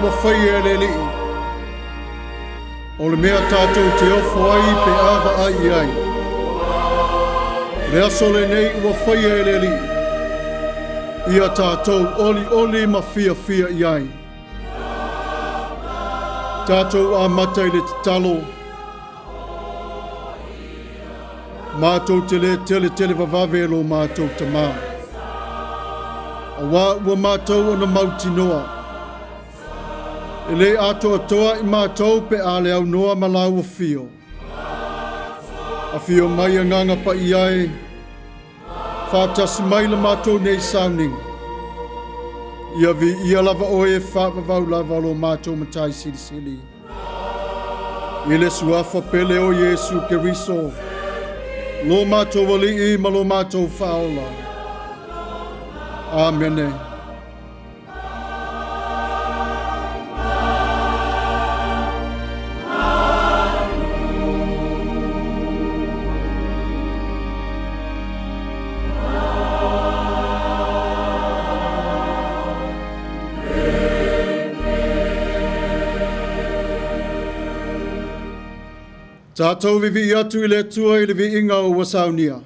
ua faia e le Alii, o le mea tātou te ofo ai pe a vaai i ai. O le aso lenei ua faia e le Alii, ia tātou olioli ma fiafia i ai. Tātou amata i le tatalo, Mātou te lē teletele vavave e lo mātou Tamā. Auā ua mātou ona mautinoa. E lē atoatoa i mātou pe a le aunoa ma lāua fio. Afio mai Agaga Paia e, whātasi mai la mātou nei sauniga. Ia viia lava oe e whaavavau lava lo mātou matai silisili. I le suafa pele o Iesu Keriso, lo mātou Alii ma lo mātou Faaola. Amene. Tātou vivii atu i le Atua i le viiga o ua saunia.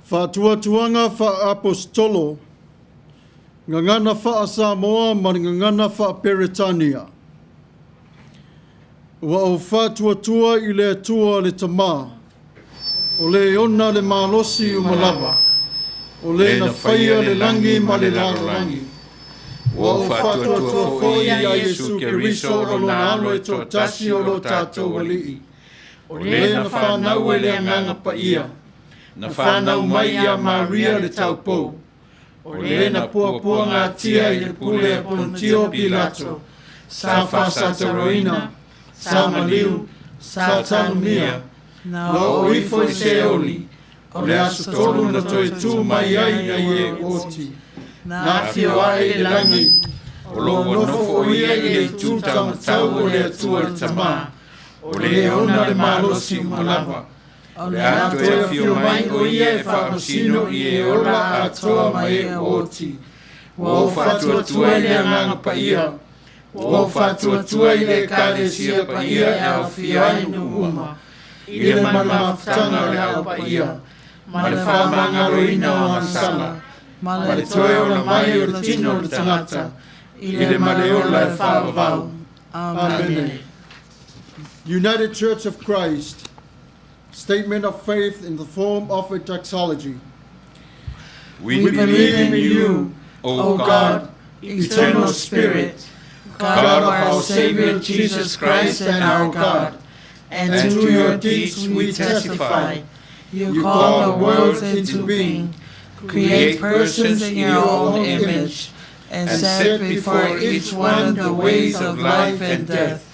Faatuatuaga faa-Aposetolo, Gagana faa-Samoa ma le Gagana faa-Peretania. Ua ou faatuatua i le Atua le Tamā, o le ona le malosi uma lava, o le na faia le lagi ma le lalolagi. Ua ou faatuatua foi iā Iesu Keriso o Lona Alo e toatasi o lo tatou Alii, o le na fanau e le Agaga Paia, na fanau mai iā Maria le taupou, O le na puapuagatia i le pule a Pontio Pilato, sa faasataroina, sa maliu, sa tanumia, na oo ifo i Seoli, o le aso tolu na toe tū mai ai nai e oti, na afio ae i le lagi, o lo o nofo o ia i le itu taumatau o le Atua le Tamā. O le ona le malosi uma lava, o le a toe afio mai o ia e faamasino i e ola atoa ma e ua oti. Ua ou faatuatua i le Agaga Paia, ua ou faatuatua i le Ekalesia paia e aofia ai nuu uma, i le mafutaga o le Au Paia, ma le faamagaloina o agasala, ma le toe ola mai o le tino o le tagata, i le ma le ola e faavavau. Amene. United Church of Christ, Statement of Faith in the form of a doxology. We believe in you, O God, eternal Spirit, God of our Savior Jesus Christ and our God, and to your deeds we testify. You call the worlds into being, create persons in your own image, and set before each one the ways of life and death.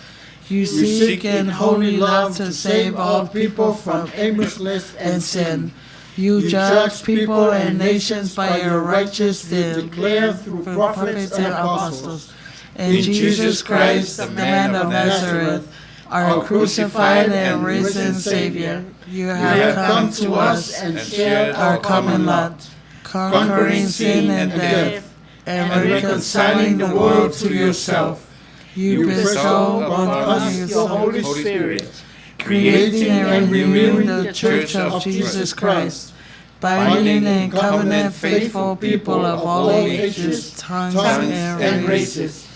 You seek in holy love to save all people from aimlessness and sin. You judge people and nations by your righteous You deed, declare through through prophets and apostles. In Jesus Christ, the man of Nazareth, our crucified and risen Savior, you have come to us and shared our common lot, conquering sin and death, and reconciling the world to yourself. You bestow upon upon us your yourself, Holy Spirit, creating and renewing the Church of Jesus Christ, binding in covenant faithful people of all ages, tongues, and races.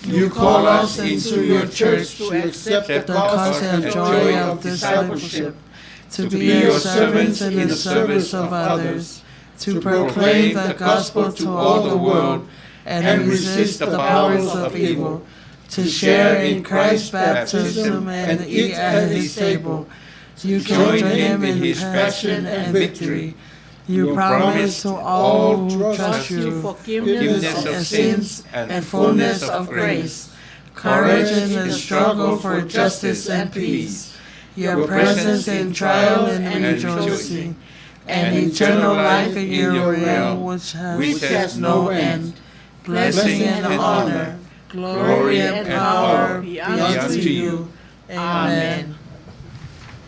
You call us into your church to accept the The cost and joy of discipleship, to be your servants in the service of others, to proclaim the gospel to all the world and resist the powers of evil, to share in Christ's baptism and eat at his table. You join him in his passion and victory. You promise to all who trust you Forgiveness of sins and fullness of grace, courage in the struggle for justice and peace, your presence in trial and rejoicing, and eternal life in your realm which has no end. Blessing and honor, glory and power be unto you. Amen.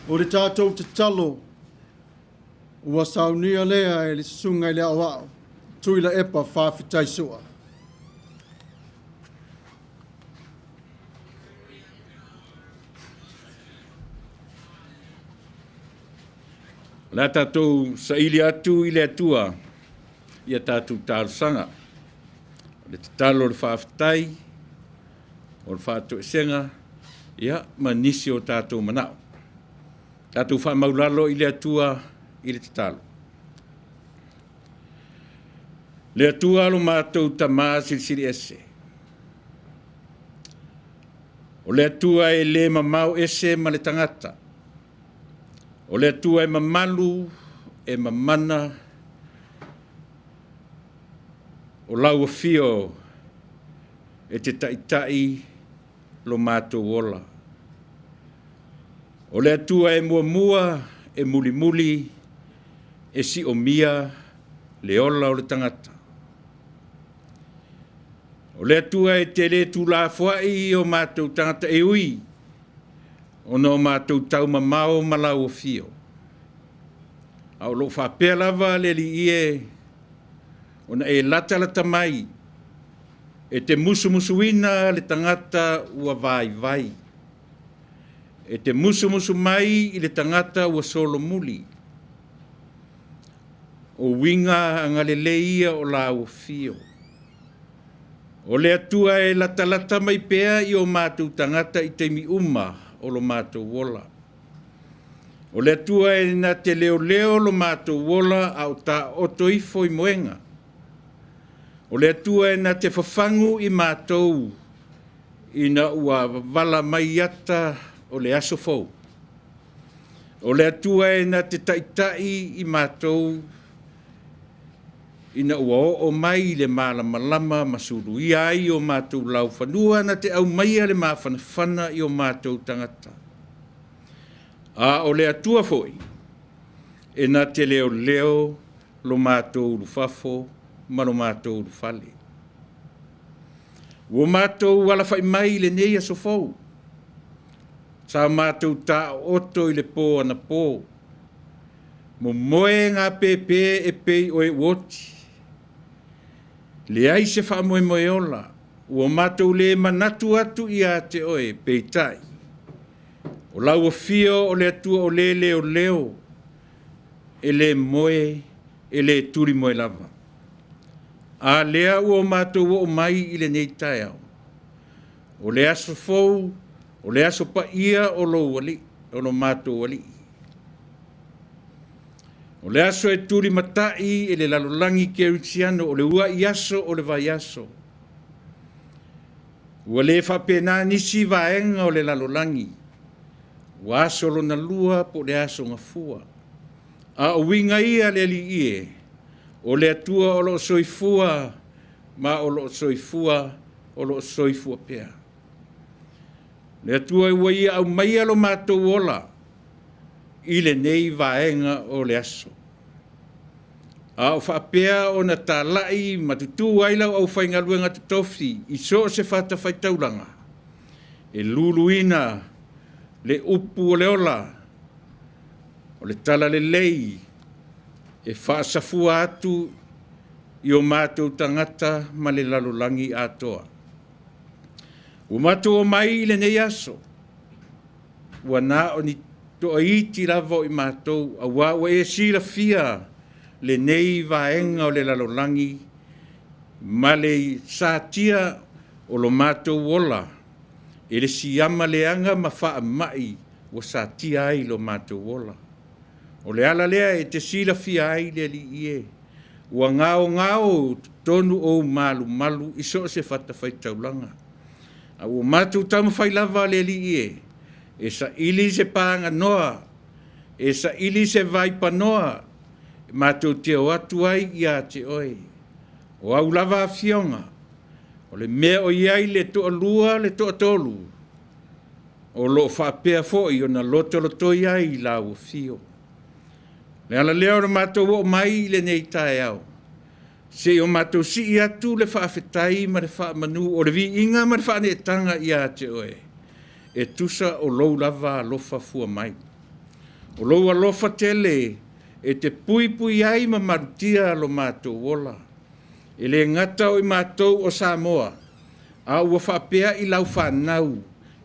O le tatou tatalo ua saunia lea e le susuga i le aoao Tuilaepa Faafetai Sua. O le a tatou saili atu i le Atua ia tatou talosaga. O le tatalo o le faafetai, o le faatoesega, ia, ma nisi o tatou manao. Tatou faamaulalo i le Atua i le tatalo. Le Atua lo matou Tamā silisili ese. O le Atua e le mamao ese ma le tagata. O le Atua e mamalu, e mamana, o lau afio e te taitai lo matou ola. O le Atua e muamua, e mulimuli, e siomia le ola o le tagata. O le Atua e te le tuulafoai i o matou tagata e ui, ona o matou taumamao ma lau afio. A o loo faapea lava le Alii e, ona e latalata mai, e te musumusuina le tagata ua vaivai. E te musumusu mai i le tagata ua solomuli. O uiga agalelei ia o lau afio. O le Atua e latalata mai pea i o matou tagata i taimi uma o lo matou ola. O le Atua e na te leoleo lo matou ola a o taoto ifo i moega. O le Atua e na te fafagu i matou ina ua wavala mai ata o le aso fou. O le Atua e na te taitai i matou ina ua oo mai le malamalama ma suluia ai o matou laufanua na te aumaia le mafanafana i o matou tagata. A o le Atua foi e na te leoleo lo matou ulufafo ma lo matou ulufale. Ua matou alafai mai i lenei aso fou. Sa matou taooto i le po anapo. Momoe gapepe e pei o e ua oti. Leai se faamoemoe ola, ua matou le manatu atu ia te oe, peitai, o lau afio o le Atua o le leoleo, e le moe, e le tulimoe lava. A lea ua matou oo mai i lenei taeao, o le aso fou, o le aso paia o lou Alii, o lo matou Alii. O le aso e tulimatai e le lalolagi kerisiano o le uluai aso o le vaiaso. Ua le faapena nisi vaega o le lalolagi, ua aso lona lua po o le aso gafua. A o uiga ia le Alii e, o le Atua o lo o soifua ma o lo o soifua, o lo o soifua pea. Le Atua ua Ia aumaia lo matou ola i lenei vaega o le aso. A o faapea ona talai ma tutū ai lau aufaigaluega totofi i so o se fatafaitaulaga, e luluina le upu o le ola, o le talalelei e faasafua atu i o matou tagata ma le lalolagi atoa. Ua matou omai i lenei aso, ua na o ni toaiti lava o i matou, auā ua e silafia lenei vaega o le lalolagi ma le satia o lo matou ola e le siama leaga ma faamai ua satia ai lo matou ola. O le ala lea e te silafia ai le Alii e, ua gaogao totonu ou malumalu i so o se fatafaitaulaga. A ua matou taumafai lava le Alii e, e saili se paganoa, e saili se vaipanoa, e matou te o atu ai ia te oe. O au lava afioga, o le mea o i ai le toalua le toatolu, o lo o faapea foi ona lotolotoi ai lau afio. Le ala lea o le matou oo mai i lenei taeao, se i o matou sii atu le faafetai ma le faamanu o le viiga ma le faaneetaga ia te oe, e tusa o lou lava alofa fua mai. O lou alofa tele e te puipui ai ma malutia lo matou ola. E le gata o i matou o Samoa, a ua faapea i lau fanau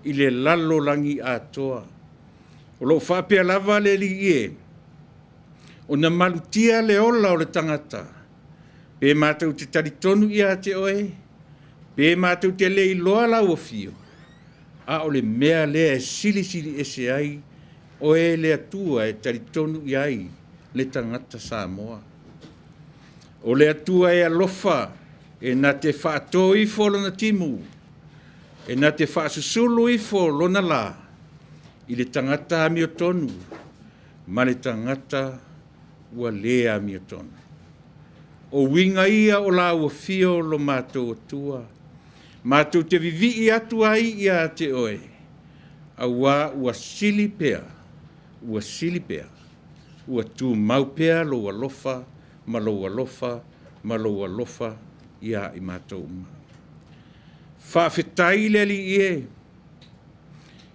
i le lalolagi atoa. O lo o faapea lava le Alii e, ona malutia le ola o le tagata, pe matou te talitonu ia te oe, pe matou te le iloa lau afio, a o le mea lea e silisili ese ai oe le Atua e talitonu i ai le tagata Samoa. O le Atua e alofa, e na te faatō ifo lona timu, e na te faasusulu ifo lona lā i le tagata amiotonu ma le tagata ua le amiotonu. O uiga ia o lau afio lo matou Atua, matou te vivii atu ai ia te oe, auā ua sili pea, ua sili pea, ua tumau pea lou alofa ma lou alofa ma lou alofa ia i matou uma. Faafetai le Alii e,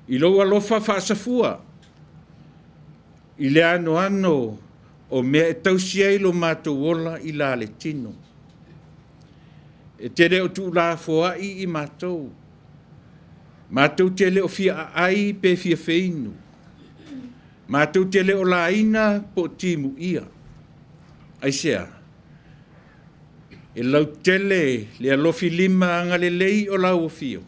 i lou alofa faasafua, i le anoano o mea e tausi ai lo matou ola i la le tino. E te le o tuulafoai i matou, matou te le o fia aai pe fia feinu, matou te le o laina po o timuia. Aisea? E lautele le alofilima agalelei o lau afio,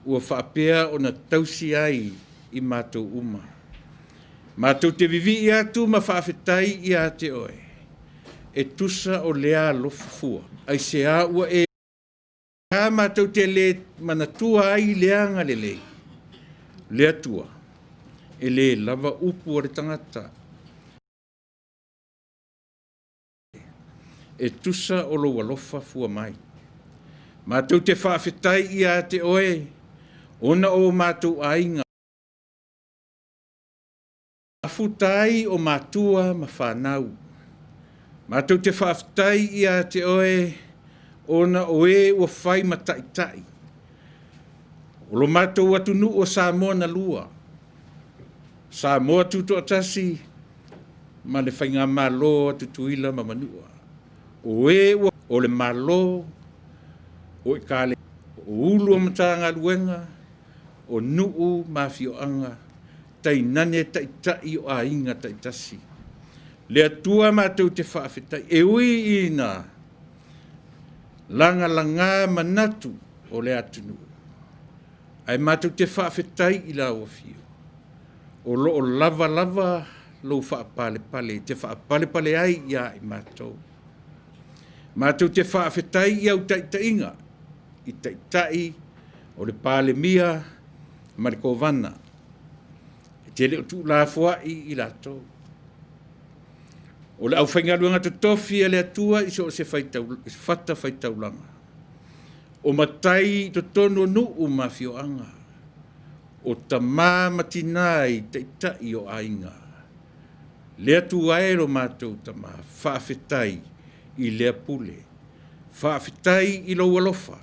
ua faapea ona tausi ai i matou uma. Matou te vivii atu ma faafetai ia te oe, e tusa o lea alofa fua. Aisea ua e matou te le manatua ai le agalelei? Le Atua, e le lava upu a le tagata, e tusa o lou alofa fua mai. Matou te faafetai ia te oe, ona o matou aiga, afuta ai o matua ma fanau. Matou te faafetai ia te oe, ona o e ua fai ma taitai. O lo matou atunuu o Samoa na lua. Samoa Tutoatasi ma le Faigamalo a Tutuila ma Manua. O e ua o le Malo, o Ekalesia, o Ulu o Matagaluega, o nuu ma afioaga, tainane taitai o aiga taitasi. Le Atua matou te faafetai, e ui ina lagalaga manatu o le atunuu, ae matou te faafetai i lau Afio, o lo o lava lava lou faapalepale e te faapalepale ai ia i matou. Matou te faafetai i au taitaiga, i taitai o le Palemia ma le Kovana, e te le o tuulafoai i latou. O le aufaigaluega totofi a le Atua i so o se fatafaitaulaga, o matai i totonu o nuu ma afioaga, o tama ma tina i taitai o aiga, le Atua e lo matou Tama, faafetai i lea pule, faafetai i lou alofa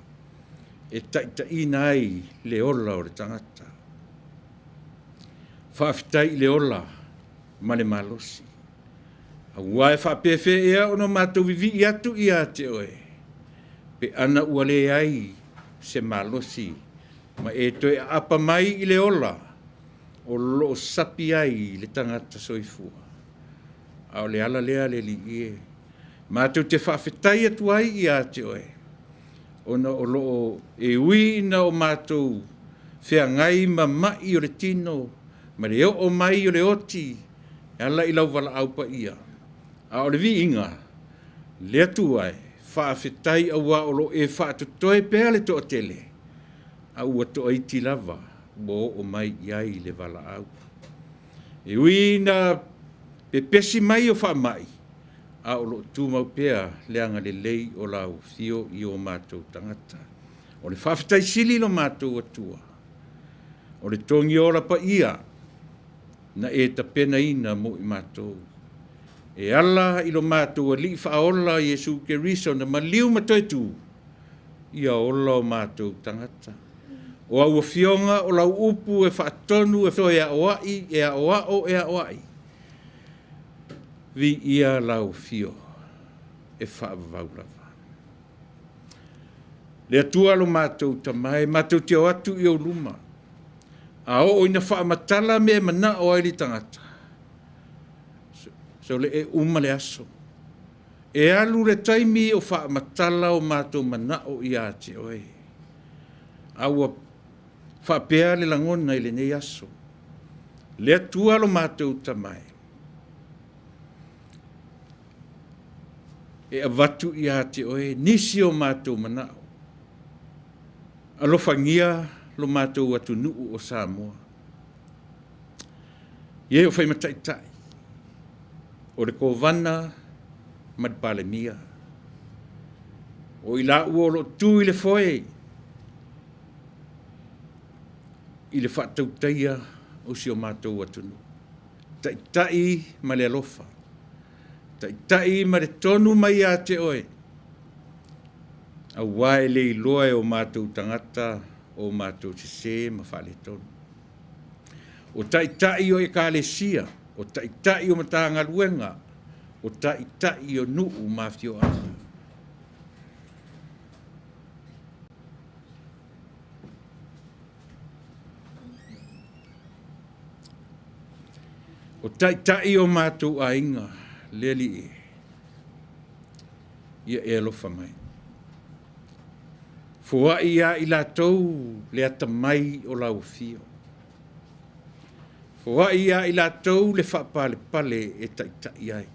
e taitaiina ai le ola o le tagata. Faafetai i le ola ma le malosi. Aua e faapefea ea ona matou vivii atu ia te oe, pe ana ua leai se malosi ma e toe aapa mai i le ola o loo sapi ai le tagata soifua. A o le ala lea le Alii e, matou te faafetai atu ai ia te oe, ona o loo e ui ina o matou feagai ma mai o le tino, ma le oo mai o le oti, e ala i lau valaau paia. A o le viiga, le Atua e, faafetai aua o lo o e faatotoe pea le toatele, a ua toaiti lava ua oo mai i ai le valaau. E ui ina pepesi mai o faamai, a o lo o tumau pea le agalelei o lau afio i o matou tagata. O le faafetai sili lo matou Atua, o le togiola paia na e tapenaina mo i matou. E ala i lo matou Alii Faaola Iesu Keriso na maliu ma toe tu, ia ola o matou tagata. O au afioga o lau upu e faatonu e toe aoai, e aoao, e aoai. Viia lau afio e faavavau lava. Le Atua lo matou Tama e, matou te o atu i ou luma, a oo ina faamatala mea e manao ai le tagata, so le e uma le aso. E alu le taimi o faamatala o matou manao ia te oe. A ua faapea le lagona i lenei aso. Le Atua lo matou Tama e, e avatu ia te oe nisi o matou manao. Alofagia lo matou atunuu o Samoa. Ia e o faimataitai, o le Kovana ma le Palemia. O i laua o lo o tu i le foe i le faatautaia o si o matou atunuu. Taitai ma le alofa, taitai ma le tonu mai ia te oe, aua e le iloa e o matou tagata o matou sese ma faaletonu. O taitai o Ekalesia, o taitai o Matagaluega, o taitai o nuu ma afioaga. O taitai o matou aiga, le Alii e, ia e alofa mai. Foai ia i latou le atamai o lau afio. Foai ia i latou le faapalepale e taitai ai.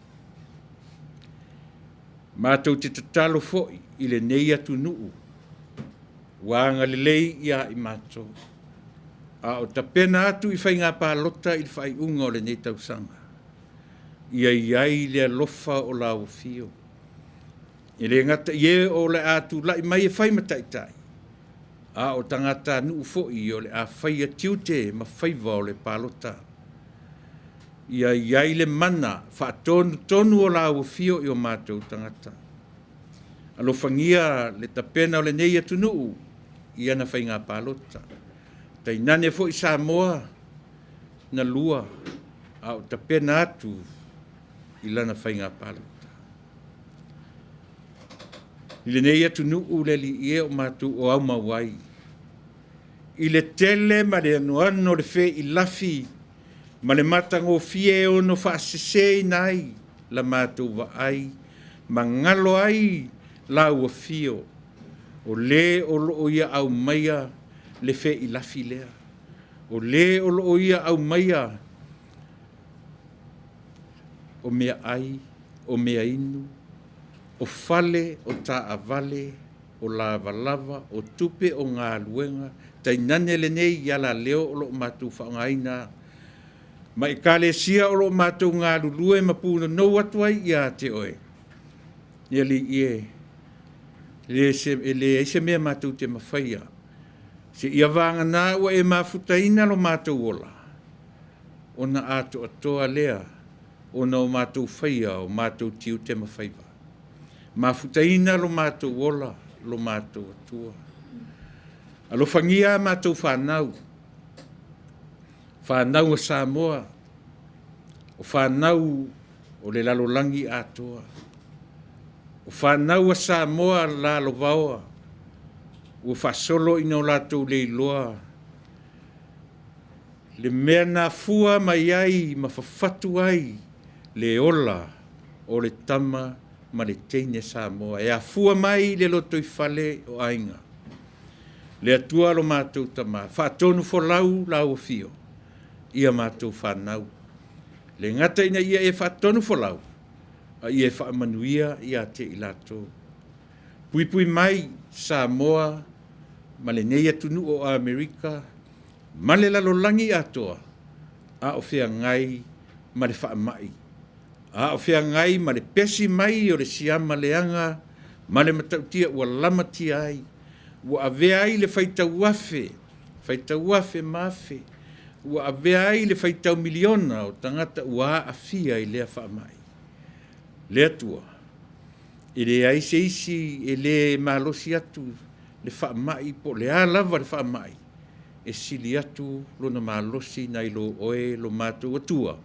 Matou te tatalo foi i lenei atunuu, ua agalelei ia i matou. A o tapena atu i faiga palota i le faaiuga o lenei tausaga, ia i ai le alofa o lau afio. E le gata i e o le a tulai mai e fai ma taitai, a o tagatanuu foi o le a faia tiute ma faiva o le palota. Ia i ai le mana faatonutonu o lau afio i o matou tagata. Alofagia le tapena o lenei atunuu i ana faiga palota. Tainane foi Samoa na lua a o tapena atu i lana faiga palota. I lenei atunuu le Alii e o matou o aumau ai, i le tele ma le anoano o le feilafi ma le matagofie e ono faaseseina ai la matou vaai ma galo ai lau afio, o le o lo o ia aumaia le feilafi lea, o le o lo o ia aumaia o meaai, o meainu, o fale, o taavale, o lavalava, o tupe, o galuega, tainane lenei alaleo o lo o matou faaaogaina ma Ekalesia o lo o matou galulue ma punonou atu ai ia te oe. Le Alii e, e leai se mea matou te mafaia, seia vagana ua e mafutaina lo matou ola, ona atoatoa lea ona o matou faia o matou tiute ma faiva. Mafutaina lo matou ola, lo matou Atua. Alofagia a matou fanau, fanau a Samoa, o fanau o le lalolagi atoa, o fanau a Samoa lalovaoa, ua faasolo ina o latou leiloa le mea na afua mai ai ma fafatu ai le ola o le tama ma le teine Samoa e afua mai i le lotoifale o aiga. Le Atua lo matou Tama, faatonufolau lau afio ia matou fanau. Le gata ina ia e faatonufolau, a ia e faamanuia ia te i latou. Puipui mai Samoa ma lenei atunuu o Amerika ma le lalolagi atoa, a o feagai ma le faamai, a o feagai ma le pesi mai o le siama leaga ma le matautia ua lamatia ai, ua avea ai le faitau afe, faitau afe ma afe, ua avea ai le faitau miliona o tagata ua aafia i lea faamai. Le Atua, e leai se isi e le malosi atu le faamai po o le a lava le faamai, e sili atu lona malosi nai lo oe lo matou Atua,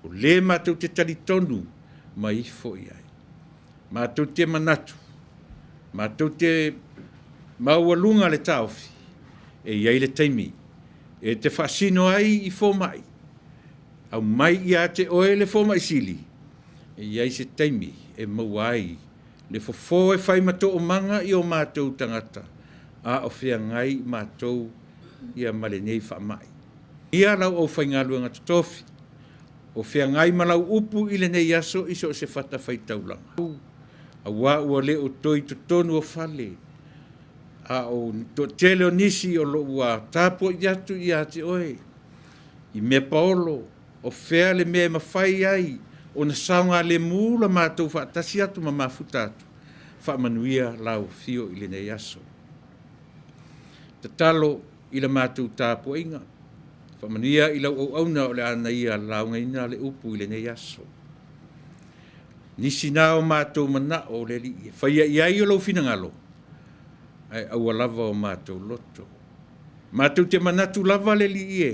o le matou te talitonu ma ifo i ai. Matou te manatu, matou te maualuga le taofi, e i ai le taimi e te faasino ai i fomai, aumai ia te oe le fomai sili, e i ai se taimi e maua ai le fofo e fai ma toomaga i o matou tagata, a o feagai matou ia ma lenei faamai. Ia lau aufaigaluega totofi, o feagai ma lau upu i lenei aso i so o se fatafaitaulaga, aua ua le o toe i totonu o fale, a o toatele o nisi o lo o ua tapuai atu ia te oe i mea paolo, o fea le mea e mafai ai ona saogalemu la matou faatasi atu ma mafuta atu. Faamanuia lau afio i lenei aso. Tatalo i la matou tapuaiga, faamanuia i lau auauna o le a na ia laugaina le upu i lenei aso. Nisi na o matou manao le Alii e faia i ai o lou finagalo, ae aua lava o matou loto. Matou te manatu lava le Alii e,